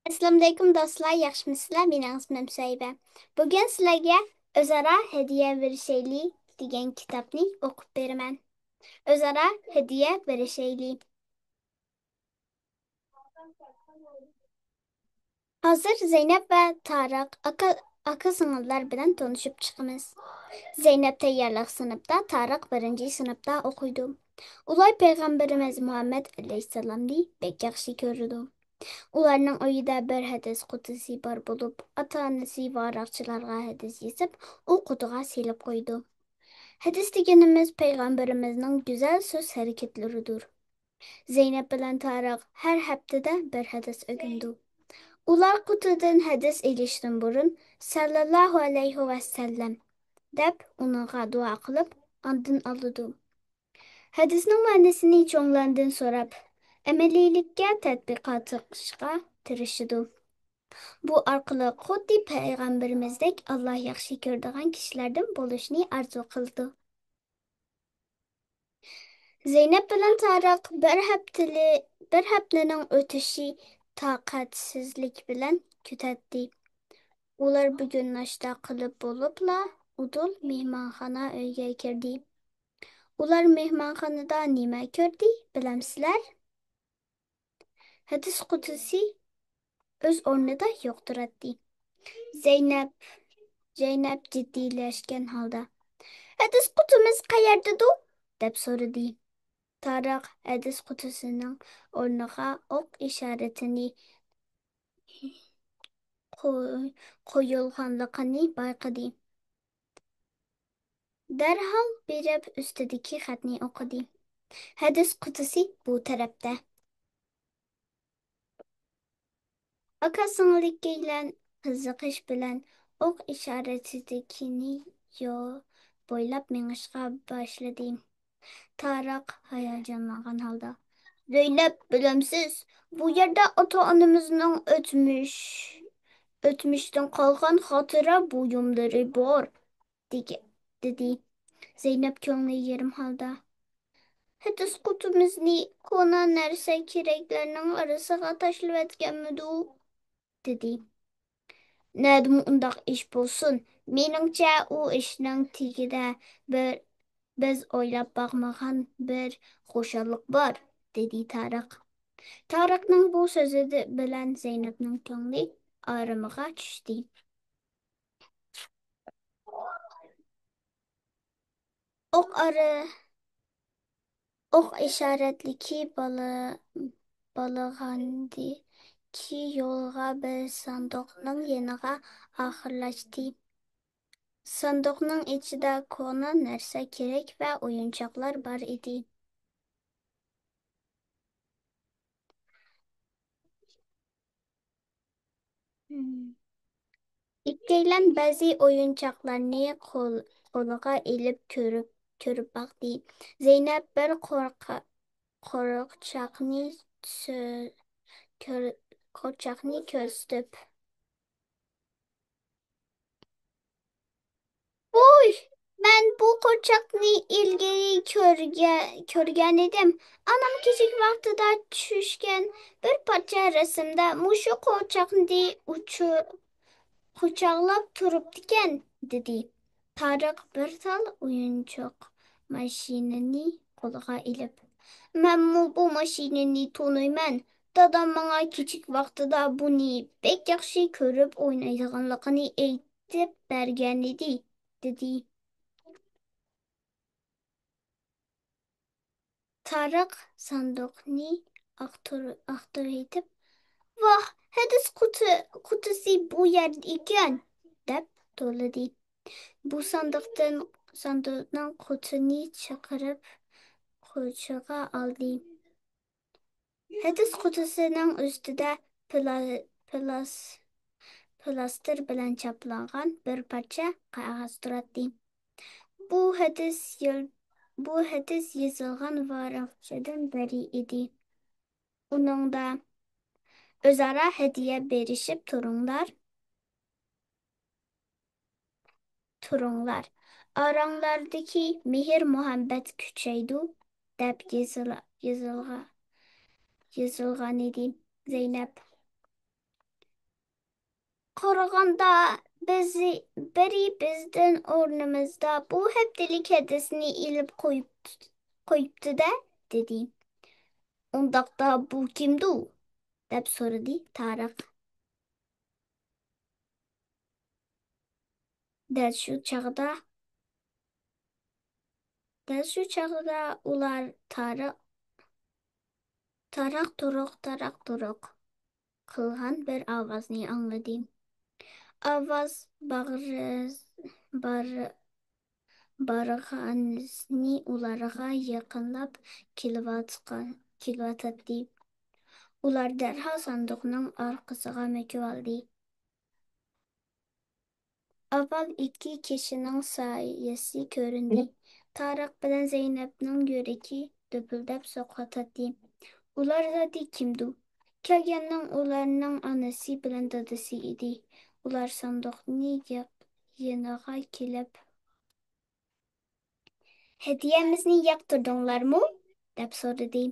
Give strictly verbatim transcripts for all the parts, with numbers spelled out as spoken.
ئەسسالامۇئەلەيكۇم دوستلار، ياخشىمۇسىلەر؟ مېنىڭ ئىسمىم سۈھەيبە. بۈگۈن سىلەرگە ئۆزئارا ھەدىيە بېرىشەيلى دېگەن كىتابنى ئوقۇپ بېرىمەن. ئۆزئارا ھەدىيە بېرىشەيلى. ھازىر زەينەپ ۋە تارىق ئاكا، ئاكا سىڭىللار بىلەن تونۇشۇپ چىقىمىز. زەينەپ تەييارلىق سىنىپتا، تارىق بىرىنچى سىنىپتا ئوقۇيدۇ. ئۇلار پەيغەمبىرىمىز مۇھەممەد ئەلەيھىسسالامنى بەك ياخشى كۆرىدۇ. ئۇلارنىڭ ئۆيىدە بىر ھەدىس قۇتىسى بار بولۇپ، ئاتا-ئانىسى ۋاراقچىلارغا ھەدىس يېزىپ، ئۇ قۇتىغا سېلىپ قويىدۇ. ھەدىس دېگىنىمىز پەيغەمبىرىمىزنىڭ گۈزەل سۆز ھەرىكەتلىرىدۇر. زەينەپ بىلەن تارىق ھەر ھەپتىدە بىر ھەدىس ئۆگىنىدۇ. ئۇلار قۇتىدىن ھەدىس ئېلىشتىن بۇرۇن سەللەللاھۇ ئەلەيھى ۋەسەللەم دەپ ئۇنىڭغا دۇئا قىلىپ، ئاندىن ئالىدۇ. ھەدىسنىڭ مەنىسىنى چوڭلاردىن سوراپ، ئەمەلىيلىككە تەتبىقات قىلىشقا تىرىشىدۇ. بۇ ئارقىلىق خۇددى پەيغەمبىرىمىزدەك ئاللا ياخشى كۆرىدىغان كىشىلەردىن بولۇشنى ئارزۇ قىلىدۇ. زەينەپ بىلەن تارىق بىر ھەپتىلى-، بىر ھەپتىنىڭ ئۆتۈشى تاقەتسىزلىك بىلەن كۈتەتتى. ئۇلار بۈگۈن ناشتا قىلىپ بولۇپلا ئۇدۇل مېھمانخانا ئۆيگە كىردى. ئۇلار مېھمانخانىدا نېمە كۆردى، بىلەمسىلەر؟ ھەدىس قۇتىسى ئۆز ئورنىدا يوق تۇراتتى. زەينەپ، زەينەپ جىددىيلەشكەن ھالدا، «ھەدىس قۇتىمىز قەيەردىدۇ؟» دەپ سورىدى. تارىق ھەدىس قۇتىسىنىڭ ئورنىغا ئوق ئىشارىتىنى قوي-، قويۇلغانلىقىنى بايقىدى. دەرھال بېرىپ ئۈستىدىكى خەتنى ئوقۇدى. ھەدىس قۇتىسى بۇ تەرەپتە. ئاكا سىڭىل ئىككىيلەن قىزىقىش بىلەن ئوق ئىشارىتىدىكىنى يول بويلاپ مېڭىشقا باشلىدى. تارىق ھاياجانلانغان ھالدا، «زەينەپ، بىلەمسىز، بۇ يەردە ئاتا-ئانىمىزنىڭ ئۆتمۈش، ئۆتمۈشتىن قالغان خاتىرە بۇيۇملىرى بار» دېگە-، دېدى. زەينەپ كۆڭلى يېرىم ھالدا، «ھەدىس قۇتىمىزنى كونا نەرسە كېرەكلەرنىڭ ئارىسىغا تاشلىۋەتكەنمىدۇ؟» دېدى. «نەدىمۇ ئۇنداق ئىش بولسۇن؟ مېنىڭچە، ئۇ ئىشنىڭ تېگىدە بىر، بىز ئويلاپ باقمىغان بىر خۇشاللىق بار» دېدى تارىق. تارىقنىڭ بۇ سۆزى بىلەن زەينەپنىڭ كۆڭلى ئارامىغا چۈشتى. ئوق ئارا-، ئوق ئىشارەتلىكى بالا-، بالىغاندىكى يولغا بىر ساندۇقنىڭ يېنىغا ئاخىرلاشتى. ساندۇقنىڭ ئىچىدە كونا نەرسە كېرەك ۋە ئويۇنچۇقلار بار ئىدى. ئىككىيلەن بەزى ئويۇنچۇقلارنى قول-، قولىغا ئېلىپ كۆرۈپ، كۆرۈپ باقتى. زەينەپ بىر قورقا-، قورچاقنى سۆ-، كۆر-، قورچاقنى كۆرسىتىپ، «ۋوي، مەن بۇ قورچاقنى ئىلگىرى كۆرگە-، كۆرگەنىدىم. ئانام كىچىك ۋاقتىدا چۈشكەن بىر پارچە رەسىمدە مۇشۇ قورچاقنى ئۇچۇ-، قۇچاقلاپ تۇرۇپتىكەن» دېدى. تارىق بىر تال ئويۇنچۇق ماشىنىنى قولىغا ئېلىپ، «مەنمۇ بۇ ماشىنىنى تونۇيمەن. دادام ماڭا كىچىك ۋاقتىدا بۇنى بەك ياخشى كۆرۈپ ئوينايدىغانلىقىنى ئېيتىپ بەرگەنىدى» دېدى. تارىق ساندۇقنى ئاختۇر-، ئاختۇرۇۋېتىپ، «ۋاھ، ھەدىس قۇتى-، قۇتىسى بۇ يەردە ئىكەن» دەپ توۋلىدى. بۇ ساندۇقتىن، ساندۇقنىڭ قۇتىنى چىقىرىپ قوچىغا ئالدى. ھەدىس قۇتىسىنىڭ ئۈستىدە پلا-، پلاس-، پلاستېر بىلەن چاپلانغان بىر پارچە قەغەز تۇراتتى. بۇ ھەدىس يىل-، بۇ ھەدىس يېزىلغان ۋاراقچىدىن بىرى ئىدى. ئۇنىڭدا، «ئۆزئارا ھەدىيە بېرىشىپ تۇرۇڭلار. تۇرۇڭلار. ئاراڭلاردىكى مېھىر-مۇھەببەت كۈچەيدۇ» دەپ يېزىلا-، يېزىلغان. يېزىلغانىدى. زەينەپ. قارىغاندا، بىز، بىرى بىزدىن ئورنىمىزدا بۇ ھەپتىلىك ھەدىسىنى ئېلىپ قويۇپ-، قويۇپتۇ-دە، دېدى. ئۇنداقتا بۇ كىمدۇ؟ دەپ سورىدى تارىق. دەل شۇ چاغدا، دەل شۇ چاغدا ئۇلار تارىق، تاراق-تۇرۇق، تاراق-تۇرۇق قىلغان بىر ئاۋازنى ئاڭلىدى. ئاۋاز باغرى-، بار-، بارغانسېرى ئۇلارغا يېقىنلاپ كېلىۋاتقان، كېلىۋاتاتتى. ئۇلار دەرھال ساندۇقنىڭ ئارقىسىغا مۆكۈۋالدى. ئاۋۋال ئىككى كىشىنىڭ سايىسى كۆرۈندى. تارىق بىلەن زەينەپنىڭ يۈرىكى دۈپۈلدەپ سوقۇۋاتاتتى. ئۇلار زادى كىمدۇ؟ كەلگەننىڭ ئۇلارنىڭ ئانىسى بىلەن دادىسى ئىدى. ئۇلار ساندۇقنى يېق-، يېنىغا كېلىپ، «ھەدىيەمىزنى ياقتۇردۇڭلارمۇ؟» دەپ سورىدى.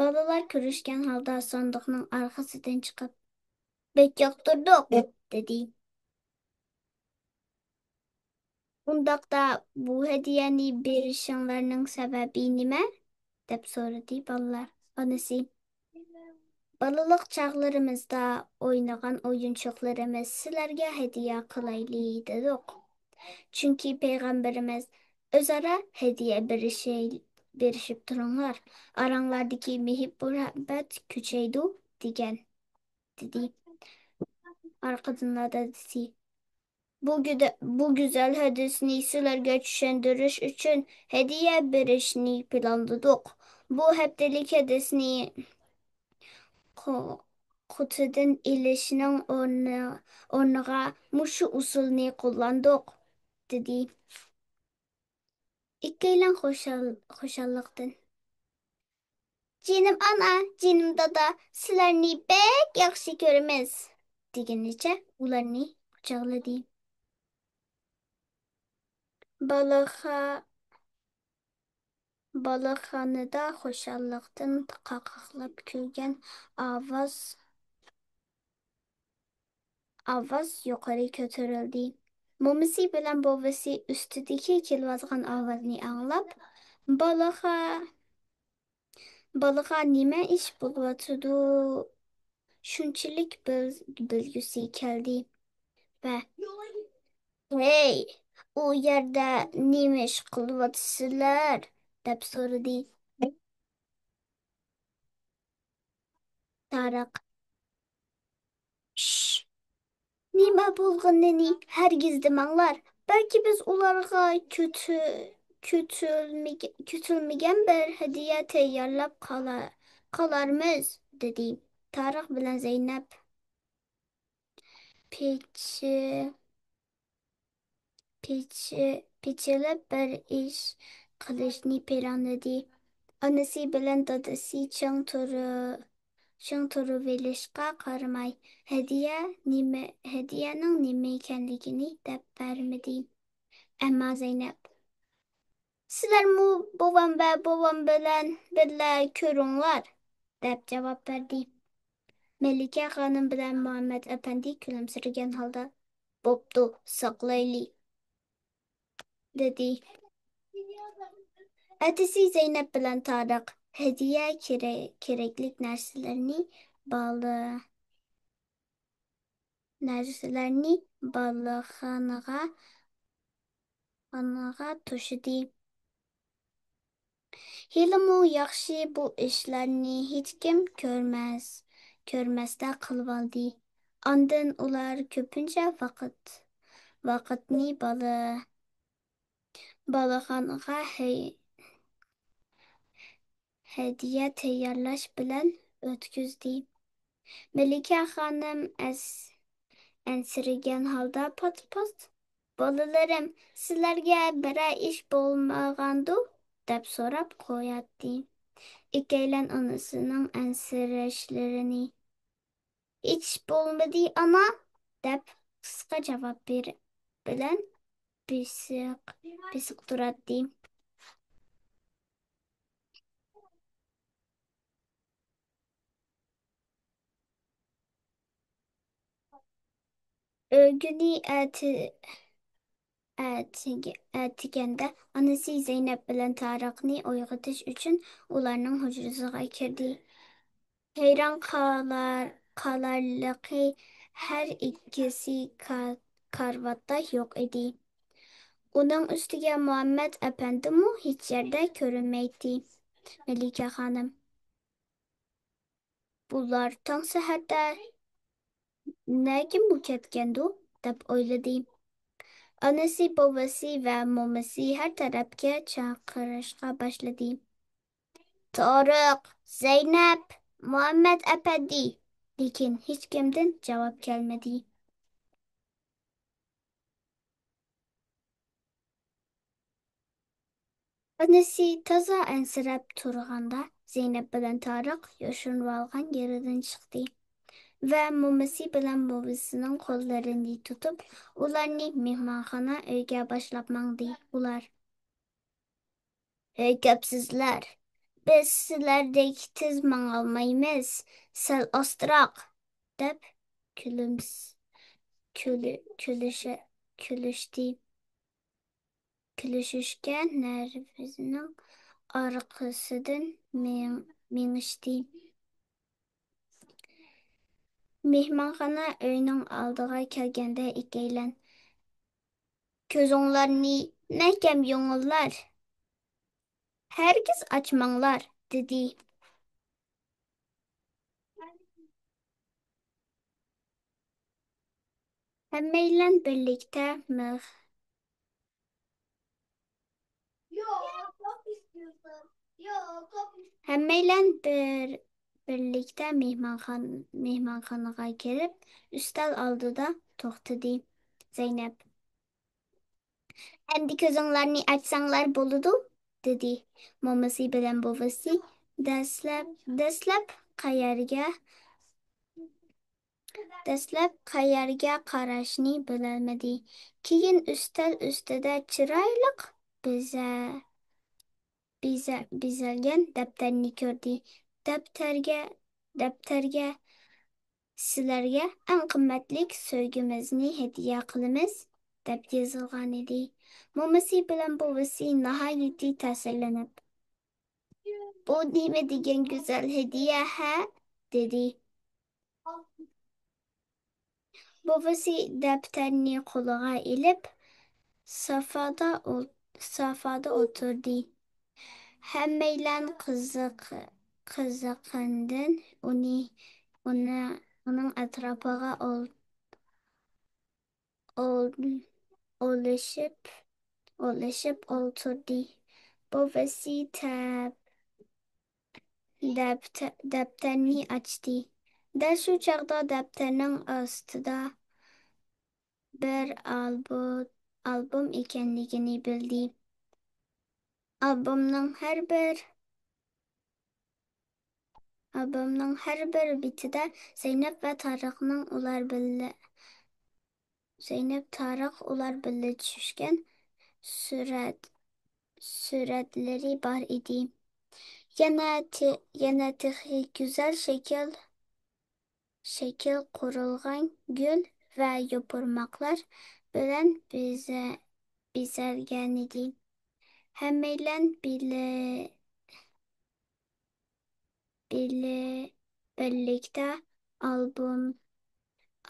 بالىلار كۈلۈشكەن ھالدا ساندۇقنىڭ ئارقىسىدىن چىقىپ، «بەك ياقتۇردۇق!» دېدى. «ئۇنداقتا، بۇ ھەدىيەنى بېرىشىڭلارنىڭ سەۋەبى نېمە؟» دەپ سورىدى بالىلار. ئانىسى، «بالىلىق چاغلىرىمىزدا ئوينىغان ئويۇنچۇقلىرىمىز سىلەرگە ھەدىيە قىلايلى دېدۇق. چۈنكى پەيغەمبىرىمىز، ئۆزئارا ھەدىيە بېرىشەي-، بېرىشىپ تۇرۇڭلار، ئاراڭلاردىكى مېھىر-مۇھەببەت كۈچىيىدۇ، دېگەن» دېدى. ئارقىدىنلا دادىسى، بۇ گۈدە-، بۇ گۈزەل ھەدىسنى سىلەرگە چۈشەندۈرۈش ئۈچۈن ھەدىيە بېرىشنى پىلانلىدۇق. بۇ ھەپتىلىك ھەدىسنى قو-، قۇتىدىن ئېلىشنىڭ ئورنى-، ئورنىغا مۇشۇ ئۇسۇلنى قوللاندۇق، دېدى. ئىككىيلەن خۇشال-، خۇشاللىقتىن، «جېنىم ئانا، جېنىم دادا، سىلەرنى بەك ياخشى كۆرىمىز» دېگىنىچە ئۇلارنى قۇچاقلىدى. بالىخا-، بالىخانىدا خۇشاللىقتىن قاقاقلاپ كۈلگەن ئاۋاز، ئاۋاز يۇقىرى كۆتۈرۈلدى. مومىسى بىلەن بوۋىسى ئۈستىدىكى كېلىۋاتقان ئاۋازنى ئاڭلاپ، بالىخا-، بالىغا نېمە ئىش بولۇۋاتىدۇ، شۇنچىلىك بىل-، بىلگۈسى كەلدى ۋە، «ھەي، ئۇ يەردە نېمە ئىش قىلىۋاتىسىلەر؟» دەپ سورىدى. تارىق، «شش! نېمە بولغىنىنى ھەرگىز دېمەڭلار. بەلكى بىز ئۇلارغا كۈتۈ-، كۈتۈلمىگە-، كۈتۈلمىگەن بىر ھەدىيە تەييارلاپ قالا-، قالارمىز» دېدى. تارىق بىلەن زەينەپ پىچى-، پىچى-، پىچىلىپ بىر ئىش قىلىشنى پىلانلىدى. ئانىسى بىلەن دادىسى چىڭ تۇرۇ-، چىڭ تۇرۇۋېلىشقا قارىماي، ھەدىيە نېمە، ھەدىيەنىڭ نېمە ئىكەنلىكىنى دەپ بەرمىدى. ئەمما زەينەپ، «سىلەرمۇ بوۋام ۋە بوۋام بىلەن بىللە كۆرۈڭلار» دەپ جاۋاب بەردى. مەلىكە خانىم بىلەن مۇھەممەد ئەپەندى كۈلۈمسىرىگەن ھالدا، «بوپتۇ، ساقلايلى» دېدى. ئەتىسى زەينەپ بىلەن تارىق ھەدىيە كېرە-، كېرەكلىك نەرسىلەرنى بالا-، نەرسىلەرنى بالىخانىغا، خانىغا توشىدى. ھېلىمۇ ياخشى بۇ ئىشلارنى ھېچكىم كۆرمەس، كۆرمەستە قىلىۋالدى. ئاندىن ئۇلار كۆپىنچە ۋاقىت، ۋاقىتنى بالا-، بالىخانىغا ھەي-، ھەدىيە تەييارلاش بىلەن ئۆتكۈزدى. مەلىكە خانىم ئەس-، ئەنسىرىگەن ھالدا پات-پات، «بالىلىرىم، سىلەرگە بىرەر ئىش بولمىغاندۇ؟» دەپ سوراپ قوياتتى. ئىككىيلەن ئانىسىنىڭ ئەنسىرەشلىرىنى، «ھېچ بولمىدى، ئانا» دەپ قىسقا جاۋاب بېرىپ بىلەن بېسىق، بېسىق تۇراتتى. ئۆگۈنى ئەتە-، ئەتىگە-، ئەتىگەندە ئانىسى زەينەپ بىلەن تارىقنى ئويغىتىش ئۈچۈن ئۇلارنىڭ ھۇجرىسىغا كىردى. ھەيران قالار-، قالارلىقى، ھەر ئىككىسى كا-، كارىۋاتتا يوق ئىدى. ئۇنىڭ ئۈستىگە مۇھەممەد ئەپەندىمۇ ھېچ يەردە كۆرۈنمەيتتى. مەلىكە خانىم، «بۇلار تاڭ سەھەردە نەگىمۇ كەتكەندۇ؟» دەپ ئويلىدى. ئانىسى، بوۋىسى ۋە مومىسى ھەر تەرەپكە چاقىرىشقا باشلىدى. «تارىق، زەينەپ، مۇھەممەد ئەپەندى!» لېكىن ھېچكىمدىن جاۋاب كەلمىدى. ئانىسى تازا ئەنسىرەپ تۇرغاندا، زەينەپ بىلەن تارىق يوشۇرۇنۇۋالغان يېرىدىن چىقتى ۋە مومىسى بىلەن بوۋىسىنىڭ قوللىرىنى تۇتۇپ، ئۇلارنى مېھمانخانا ئۆيگە باشلاپ ماڭدى. ئۇلار، «ھەيكەپسىزلەر، بىز سىلەردەك تېز ماڭالمايمىز، سەل ئاستىراق!» دەپ كۈلۈمس-، كۈلۈ-، كۈلۈشە-، كۈلۈشتى. كۈلۈشۈشكە نەرۋىنىڭ ئارقىسىدىن مېڭ-، مېڭىشتى. مېھمانخانا ئۆينىڭ ئالدىغا كەلگەندە ئىككىيلەن، «كۆزۈڭلارنى مەھكەم يۇمۇڭلار، ھەرگىز ئاچماڭلار!» دېدى. ھەممەيلەن بىرلىكتە مىخ-، ھەممەيلەن بىر، بىرلىكتە مېھمانخان-، مېھمانخانىغا كىرىپ، ئۈستەل ئالدىدا توختىدى. زەينەپ، «ئەمدى كۆزۈڭلارنى ئاچساڭلار بولىدۇ»، دېدى. مومىسى بىلەن بوۋىسى دەسلەپ، دەسلەپ قەيەرگە، دەسلەپ قەيەرگە قاراشنى بىلەلمىدى. كېيىن ئۈستەل ئۈستىدە چىرايلىق بېزە-، بېزە-، بېزەلگەن دەپتەرنى كۆردى. دەپتەرگە، دەپتەرگە «سىلەرگە ئەڭ قىممەتلىك سۆيگۈمىزنى ھەدىيە قىلىمىز» دەپ يېزىلغانىدى. مومىسى بىلەن بوۋىسى ناھايىتى تەسىرلىنىپ، «بۇ نېمە دېگەن گۈزەل ھەدىيە، ھە؟» دېدى. بوۋىسى دەپتەرنى قولىغا ئېلىپ، سافادا ئول-، سافادا ئولتۇردى. ھەممەيلەن قىزىق-، قىزىقىندىن ئۇنى، ئۇنى، ئۇنىڭ ئەتراپىغا ئول-، ئول-، ئولىشىپ، ئولىشىپ ئولتۇردى. بوۋىسى تەپ-، دەپتە-، دەپتەرنى ئاچتى. دەل شۇ چاغدا دەپتەرنىڭ ئاستىدا بىر ئالبو-، ئالبوم ئىكەنلىكىنى بىلدى. ئالبومنىڭ ھەر بىر، ئالبومنىڭ ھەر بىر بېتىدە زەينەپ ۋە تارىقنىڭ ئۇلار بىللە، زەينەپ، تارىق ئۇلار بىللە چۈشكەن سۈرەت، سۈرەتلىرى بار ئىدى. يەنە تې-، يەنە تېخى گۈزەل شەكىل، شەكىل قۇرۇلغان گۈل ۋە يوپۇرماقلار بىلەن بېزە-، بېزەلگەنىدى. ھەممەيلەن بىلە-، بىلە-، بىرلىكتە ئالبوم،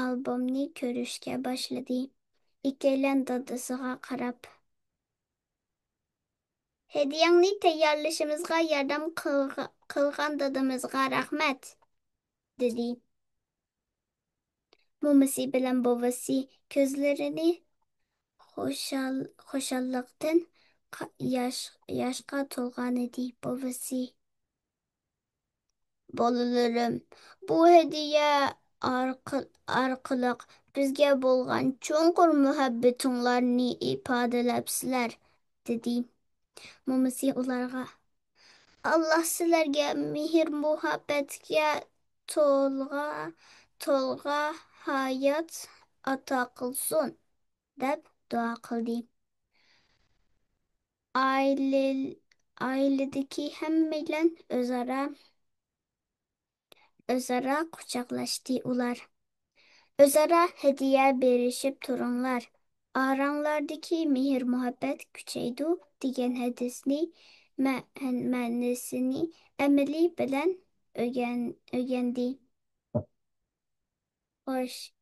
ئالبومنى كۆرۈشكە باشلىدى. ئىككىيلەن دادىسىغا قاراپ، «ھەدىيەڭنى تەييارلىشىمىزغا ياردەم قىلغا-، قىلغان دادىمىزغا رەھمەت!» دېدى. مومىسى بىلەن بوۋىسى كۆزلىرىنى خۇشال-، خۇشاللىقتىن قا-، ياش-، ياشقا تولغانىدى. بوۋىسى، «بالىلىرىم، بۇ ھەدىيە ئارقا-، ئارقىلىق بىزگە بولغان چوڭقۇر مۇھەببىتىڭلارنى ئىپادىلەپسىلەر» دېدى. مومىسى ئۇلارغا، «ئاللا سىلەرگە مېھىر-مۇھەببەتكە تولغا، تولغا ھايات ئاتا قىلسۇن» دەپ دۇئا قىلدى. ئائىلە-، ئائىلىدىكى ھەممەيلەن ئۆزئارا، ئۆزئارا قۇچاقلاشتى ئۇلار. ئۆزئارا ھەدىيە بېرىشىپ تۇرۇڭلار، ئاراڭلاردىكى مېھىر-مۇھەببەت كۈچەيدۇ، دېگەن ھەدىسنى مە-، مەنىسىنى ئەمىلى بىلەن ئۆگەن-، ئۆگەندى. خوش،